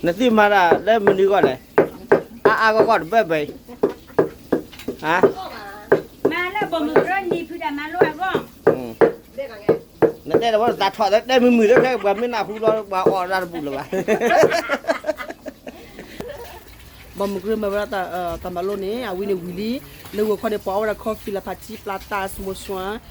နသ့ၣ်မၤတၢ်လၢမနုၤဂီၢ်လဲၣ်, အါအါဂီၢ်ဂီၢ်တဘၢဘၢအံၤ, မၤလၢဘီမုၢ်ကရၢနံၤဖုဒၣ်မၤလိအဂီၢ်, နတဲတဝဲသးထီၣ်တဲမုာ်မုာ်လၢဖဲပှၤမ့ၢ်နၢ်ဟူလီၤ ပှၤအီၣ်ဒၣ်တဘူၣ်လၢၤဘၣ်. ဘီမုၢ်ကရၢမၤဝဲဒၣ်တၢ်မၤလိန့ၣ် အဝံၤန့ၣ်ဝံၤလံ, လၢဂီၤခီန့ၣ် ပှၤအီၣ်ဝဲဒၣ် coffee လၢဖးထံ ပျၢ်တၢ် စမိၣ်စွၣ် ဒိ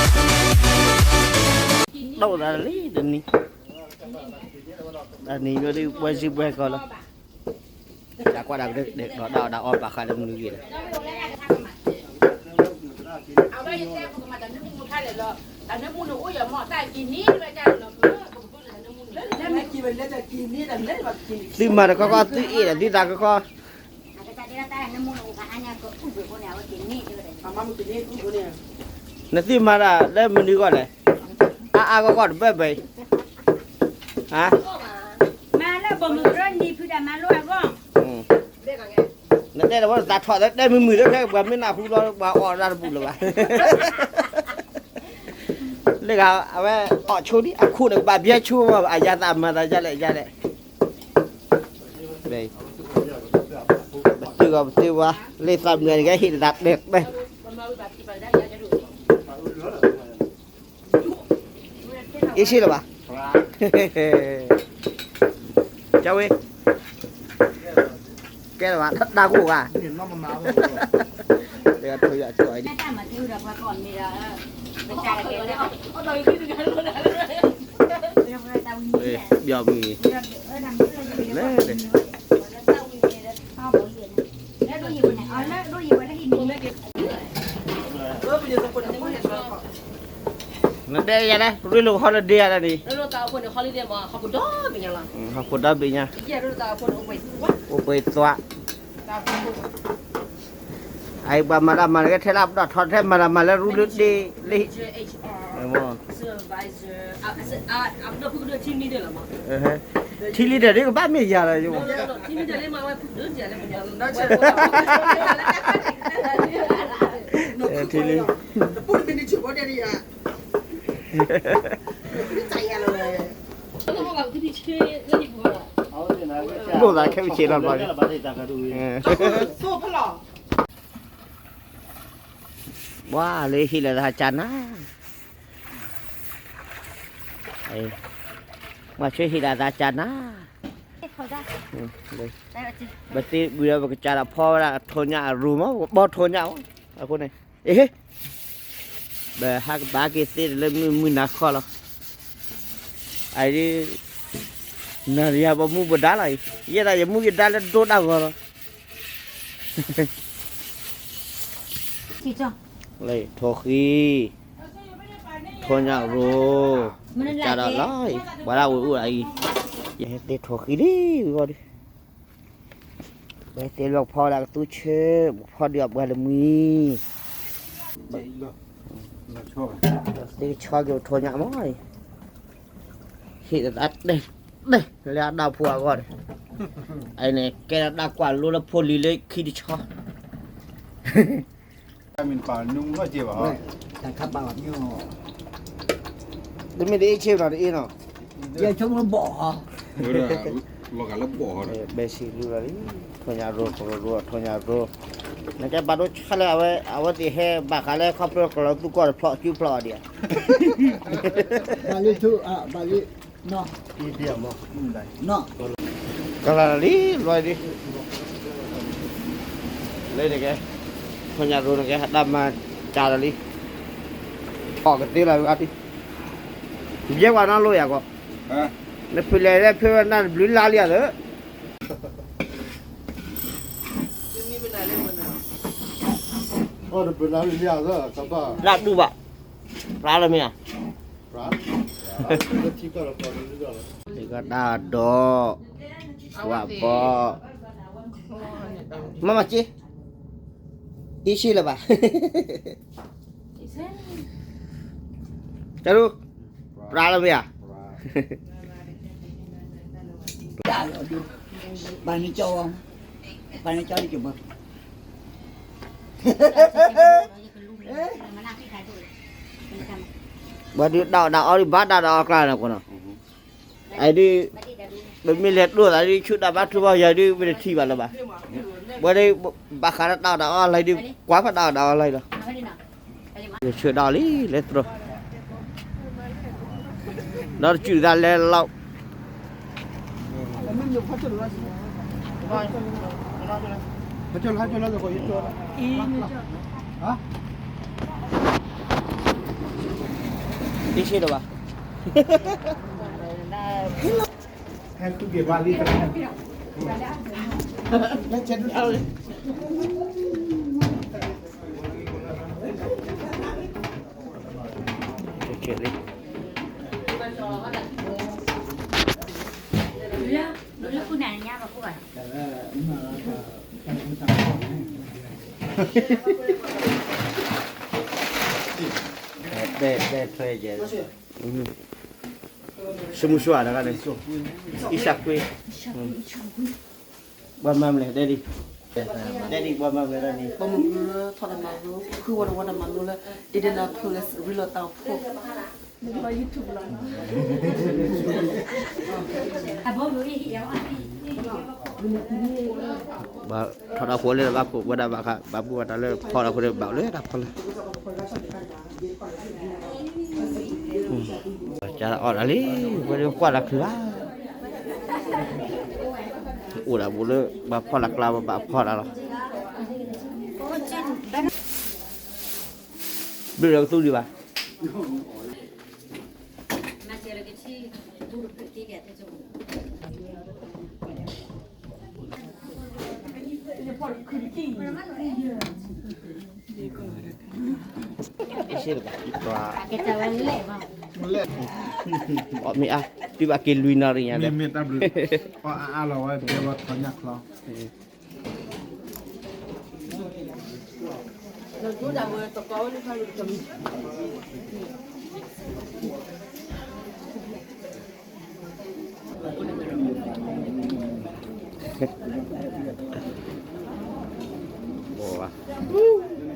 ၣ်သးလံတနံၤ, တနံၤညိဒ်ပွဲစံပွဲကီၢ်လီၤ, တၢ်ကွၢ်ဒၣ်ကဒၢဒီးဒၣ်အီၣ်ဘၣ်ဃးလၢမနုၤဂ့ၤလဲၣ်. သုမၤတခီခီသုအ့ၣ်ဒီးသုသးခီခီ, နသုမၤတၢ်လၢမနုၤဂီၢ်လဲၣ်, အါအါဂီၢ်ဂီၢ်တဘၢဘၢအံၤ, မၤလၢဘီမုၢ်ကရၢနံၤဖုဒၣ်မၤလိအဂီၢ်, နတဲတဝဲသးထီၣ်တဲမုာ်မုာ်လၢဖဲပှၤမ့ၢ်နၢ်ဟူလီၤ ပှၤအီၣ်ဒၣ်တဘူၣ်လၢၤဘၣ်. လၢဂၤအဝဲအီၣ်ဆိဒံး အခိၣ်န့ၣ်ကဘၣ်ဘျဲဆိမး အယၤသးမၤသးယါလဲၣ်ယါလဲၣ်, ပသုးဂီၤပသုးဝါ, လၢသးမုာ်န့ၣ်ကဟ့ၣ်လၢသးတဲတဲ, အ့ၣ်ဆ့လၢၤဘၣ်, ကဝ့, ကဲလၢၤဘၣ် တၢ်ကိၢ်ဂၤ, လၢထိယၤကီၢ်အံၤဒ် ပျီမုၢ်, လၢ နတဲယၤလဲၣ် ရ့လိာ် holiday ယၤလဲၣ်န့ၣ်, ဟီၣ်ခိၣ်ဒီဘ့ၣ်ညါ, အိၣ်ပှဲၤသွး, အအံၤပှၤမၤတၢ်မၤန့ၣ် ကဲထဲလၢပတီၢ်ထီထဲမၤတၢ်မၤလၢရူလၢဒ့လၢ team leader ဒ်ကဘၣ်မ့ၢ်ယၤလီၤ, ထံလံ, ဒိၣ်သးခဲမုၢ်ဆ့ၣ်လီၤဘျီ, ဘၣ်လၢဟ့ၣ်လီၤသးကၢ်နၤ, မၤဆၢဟ့ၣ်လီၤသးကၢ်နၤ, ပသ့ဝံၤဒီး ပကစးဒီးဖီဝဲဒၣ်ထိညၣ်အရိၤမး ပကဘီထိညၣ်မး, အဃိန့ၣ်, အ့ဟ့, ပဟးကဘၣ်က့ၤသ့တလၢမုၢ်မုၢ်နၤခီလီၤ, အအံၤ, နၤယၤပမူပဒါလီၤအံၤ, ယဲဒၣ်ယမူယဒါလၢဒိတၢ်ဂီၤလီၤ, လၢထိၣ်ဃံ, ထိညၣ်ရိၤ, ကၢ်ဒီးလီၤအံၤ, ပှၤလၢဝဲအိၣ်အံၤ, ယဟဲသ့ထိၣ်ဃံလံဝံၤဂီၢ်ဒုး, ပသ့လၢဖီဒၣ်ကသူဆၢ, ဖီဒုးအပှၤလၢမှံ သ့ကဆီက့ၤပထိညၣ်မး, ဟ့ၣ်သးတဲတဲလၢအဒၣ်ဖိအဂီၢ်န့ၣ်, အန့ၣ်ကဲဒၣ်တၢ်ကွၢ်လိလၢဖိလံၤလၢခံတဆီ, တမ့ၢ်တအ့ၣ်ဆ့နီၤတအ့ၣ်နီၤ, ယဆိကမိၣ်ဘီၣ်ဟီ, ဘဲစံးလူလီၤလံ, ထိညၣ်ရိၤ ကရိၤရိၤ ထိညၣ်ရိၤ, နကဲပာ်ဒိၣ်ဆၣ်လၢအဝဲ အဝဲသ့ၣ်ဟဲဘၣ်ဃးလၢခီဖျိကလီၤသူကီၢ်တဖျီၣ်စုဖျီၣ်အီၤဒံးဧါ, ဘၣ်လံထူ ဘၣ်လံ, ကလၤလံ လွဲလံ, လၢနကဲ, ထိညၣ်ရိၤနကဲ ဟးတၢ်မၤကၢ်ဒီးလံ, အီၣ်ကသ့လီၤဂၤဒံး, ယဲပှၤနီၢ်လိယၤကီး, နဖုလဲၤလၢဖုဝဲနၢ်တဘျုးလါလံဧါသၢ လၢဒူၣ်ဘၣ်, ပြးလၢမ့ၢ်ဧါ, တၢ်ဒီး, ဝၤဘီ, မၤမၤစ့, အ့ၣ်ဆ့လၢၤဘၣ်, တၢ်ဒူၣ်, ပြးလၢမ့ၢ်ဧါ, ပာ်န့ၢ်ကၠီ, ပာ်န့ၢ်ကၠီန့ၣ်ကဘၢ, ဘၣ်ဒုးတၢ်အီၣ်တၢ်အီဒုးဘၣ်တၢ်ဒီးအီၣ်ကျါန့ၣ်ကွၢ်နီၤ, အဒုး, ပမ့ၢ်လဲၤဒိၣ်သးဒုးဆူတၢ်ဘၣ်ထူဘၣ်ယၤဒုး ပတထံၣ်ဘၣ်လၢၤဘၣ်, ဝဲဒၣ်, ဘၣ်ဃးဒီးတၢ်အီၣ်တၢ်အီလၢဒုး ကွၢ်ဖးတၢ်အီၣ်တၢ်အီလၢလီၤ, ယဆၢဒၣ်အီၤလံ လဲၤသရိာ် ဒီးတစုၢ်သးလဲၤလီၤ တ့ၢ်ဆ့ဒီးဘၣ်, တဲတဲထွဲယဲ, ဆူမုၢ်ဆူၣ်တဂၤန့ၣ်, အံၣ်စၢ်ကွ့, ပှၤမၤမလဲၣ် ဒဲဒံ, ဒဲဒံ ပှၤမၤမလဲၣ်ဒ်န့ၣ်, ပှၤမုၢ်ကရၢထီၣ်တမၤလိ, ဃုဝဲတဝဲတမၤလိလၢ Indianapolis ရ့လိာ်သးဖိ, ဘၣ်ထီၣ်တၢ်ဃိလၢဘၣ်ခိၣ်ဝဲဒၣ်ဘၣ်ဃး ဘၣ်ဘူၣ်ဘၣ်တၢ်လၢဖီၣ်တၢ်ဃိဒီးဘၣ်လၢတၢ်ဖီလာ်, ကၢ်အီၣ်တၢ်လံ, ဝဲဒၣ်ကွၢ်တၢ်ခုၣ်ဘၣ်, အိၣ်ဒၣ်ဘူးလၢ ဘၣ်ဖီၣ်တၢ်ကျါ ဘၣ်ဖီၣ်တၢ်လီၤ, ဘျုးဒီးကသူဒံးဘၣ် မ့ၢ်အါ, တုၤဘၣ်က့ၤလွံၢ်နၣ်ရံၣ်ညါဒီး, အါအါလီၤဝဲ ဘဲဝဲထီၣ်ညၣ်ချ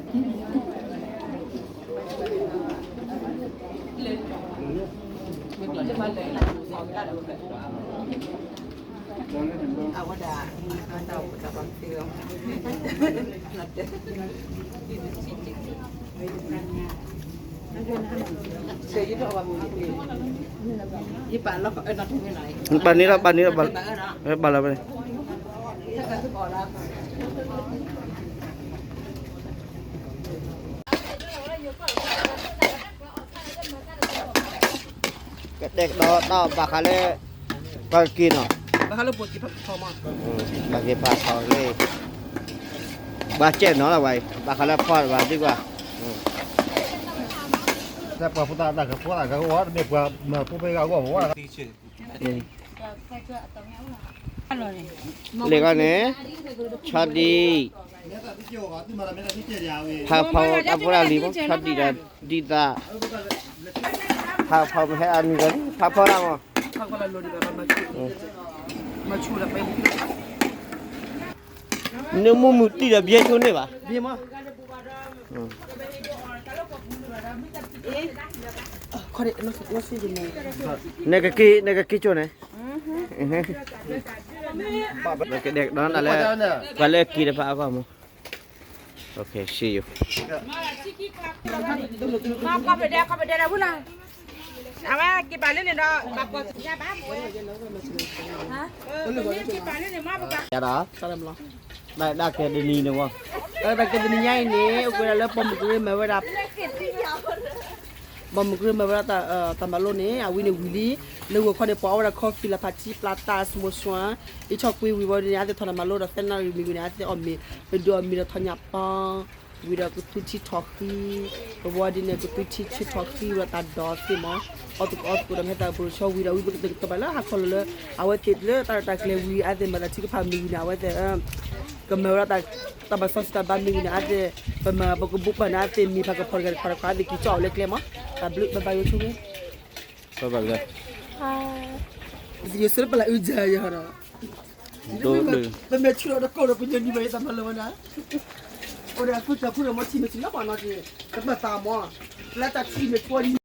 ီ အဝဲဒၣ် ပာ်န့ၢ်လီၤ ပာ်န့ၢ်လီၤ ပာ်လီၤ ပာ်လီၤ ကတဲာ်ကတီၤတၢ်ဘၣ်ဃးလၢ ပှၤက့ၤနီၤ, ပှၤက့ၤဖးထီလံ, ဘၣ်ကဲနီၤလီၤဝဲအံၤ ဘၣ်ဃးလၢဖီၣ်ဘၣ်သံကွၢ်, ပှၤဖိသၣ်တၢ်ကဖိသၣ်ကဝီၤ တမ့ၢ်ပှၤမၤဖိဖဲဂၤအဂီၢ်ဘၣ်ဝဲ လ့ၣ်ဂီၢ်န့ၣ်, ဆီဒံၣ်, ဖးဖီတၢ်ဖိတၢ်လံၤမး ဆီဒံၣ်ဒီးဒံသး, ဖးဖီမ့ၢ်ဟဲအနံၤဒီး ဖးဖီတၢ်မး, နမ့ၢ်မုၢ်တံၢ်ဒီးဘျဲၣ်ဆိန့ၣ်ဘၣ်, နကက့ၤ, နကက့ၤဆိန့ၣ်, နကဒဲကဒီးနၤလၢ ပှၤလၢက့ၤတဖၣ်အဂီၢ်မး, ခီပဒဲ ခီပဒဲဒီးဝူလီၤ, အဝဲက့ၤပာ်လၢန့ၣ်ဒီး ဘၣ်ကီၢ်သ့ၣ်ညါဘၣ်, က့ၤပာ်လၢန့ၣ်မးပက ယၤဒီး, တၢ်ကဲတနံၤန့ၣ်ဝဲ, တၢ်ကဲတနံၤညါအံၤန့ၣ် အိၣ်က့ၤဒၣ်လၢပိာ်မုၣ်ကရၢမၤဝဲဒၣ် ပိာ်မုၣ်ကရၢမၤဝဲဒၣ် တၢ်မၤလိန့ၣ် အဝံၤန့ၣ်ဝံၤလံ, လၢဂီၤခီန့ၣ် ပှၤအီၣ်ဝဲဒၣ် coffee လၢ ဖးထံ ပျၢ်တၢ် စမိၢ်စွါ, အ့ၣ်ဆီၣ်ကွံဝံၤဝံၤန့ၣ် အသ့ၣ်ထီၣ်တၢ်မၤလိဒီး သၢနၣ်ရံၣ်မံၤဝံၤန့ၣ် အသ့ၣ်အီၣ်မ့ၤ, ပဒုးအီၣ်မ့ၤဒီးထီၣ်ညၣ်ပီ, ဝံၤဒီးကသူထံထီၣ်ဃံ, ပဝဲဒ်န့ၣ် ကသူထံဆၢထီၣ်ဃံဝဲဒၣ်တၢ်ဒိးသ့ၣ်မး, အီၣ်သကိးအီသကိးဒီးမ့ၢ်တၢ်ဘိၣ်ဆီဝံၤဒီး ဝံၤပကတကပၤလၢဟါခီလီၤလၢ အဝဲသ့ၣ်လၢတၢ်ရဲၣ်တၢ်ကျဲၤဝံၤ အသ့ၣ်မၤသးထံကဖၣ်မံၤဝံၤန့ၣ် အဝဲသ့ၣ် ကမၤဝဲဒၣ်တၢ်ဘၣ်စီဆှံတၢ်ဘါမံၤဝံၤန့ၣ် အသ့ၣ် ပမၤပကဘိးဘၣ်န့ၣ် အသ့ၣ်မံၤဖးကဖီၣ်တဂၤတခီတခီ အသ့ၣ်က့ၤကၠီၣ်အီၤလၢကျဲမး, တၢ်ဘျုးဘၣ်ဘၣ်ယိၣ်ဆိဝဲ, ဘၣ်ဘၣ်လၢ, ယဆၢပလၢအုၣ်ယၤယၤဒီး, ပမ့ၢ်ဆူၣ်ဒီးတကိးဒီးပညိၣ်နံၤဘၣ်ယတၢ်မၤလၢဝဲဒၣ် အိၣ်ဒီးအသူၣ်စၢၤဖုၣ်ဒီးမ့ၢ်ထံၣ်မ့ၢ်ထံၣ်လၢပှၤနီၤက့ၤ, တပၢၢ်သးမ့ၢ်, လၢတၢ်ထံၣ်မ့ၢ်ကွၢ်ဒ်